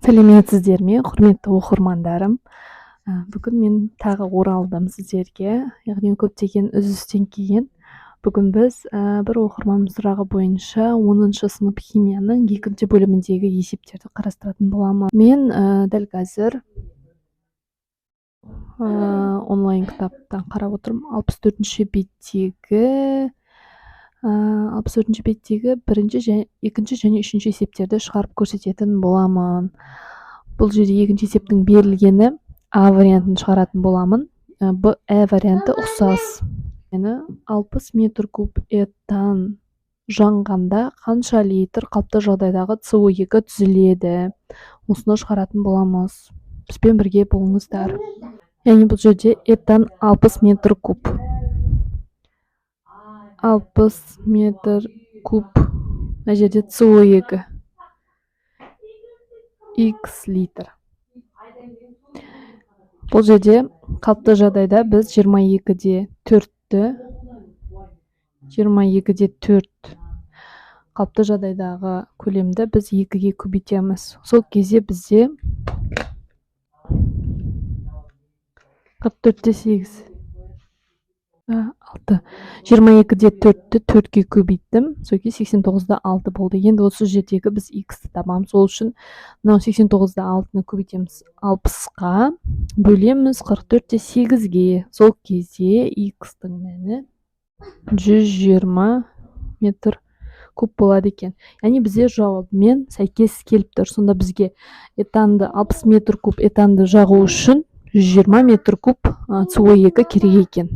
Сәлеметсіздер ме, құрметті оқырмандарым! Бүгін мен тағы оралдым сіздерге, яғни көптеген үзілістен кейін. Бүгін біз бір оқырманның сұрағы бойынша 10-сынып химияның екінші бөліміндегі есептерді қарастыратын боламын. Мен дәл қазір онлайн кітаптан қарап отырмын. 64-беттегі бірінші және екінші және үшінші есептерді шығарып көрсететін боламын. Бұл жерде екінші есептің берілгені А вариантын шығаратын боламын. Б, Ә варианты ұқсас. Яғни 60 метр куб этан жанғанда қанша литр қалыпты жағдайдағы СО2 түзіледі? Осыны шығаратын боламыз. Бізбен бірге болыңыздар. Яғни бұл жерде этан 60 метр куб. 60 метр куб. Мына жерде СО2 X литр. Бұл жерде қалыпты жағдайда біз 22-де 4-ті, 22-де 4 қалыпты жағдайдағы көлемді біз 2-ге көбейтеміз. Сол кезде бізде 44-те 8 6. 22-де 4-ті 4-ке көбейттім. Сол кезде 89-да 6 болды. Енді осы жердегі біз x-ті табамыз. Ол үшін мынау 89-да 6-ны көбейтеміз 60-қа, бөлеміз 44-те 8-ге. Сол кезде x-тің мәні 120 метр куб болады екен. Яғни бізде жауабымен сәйкес келіп тұр. Сонда бізге этанды, 60 метр куб этанды жағу үшін 120 метр куб СО2 керек екен.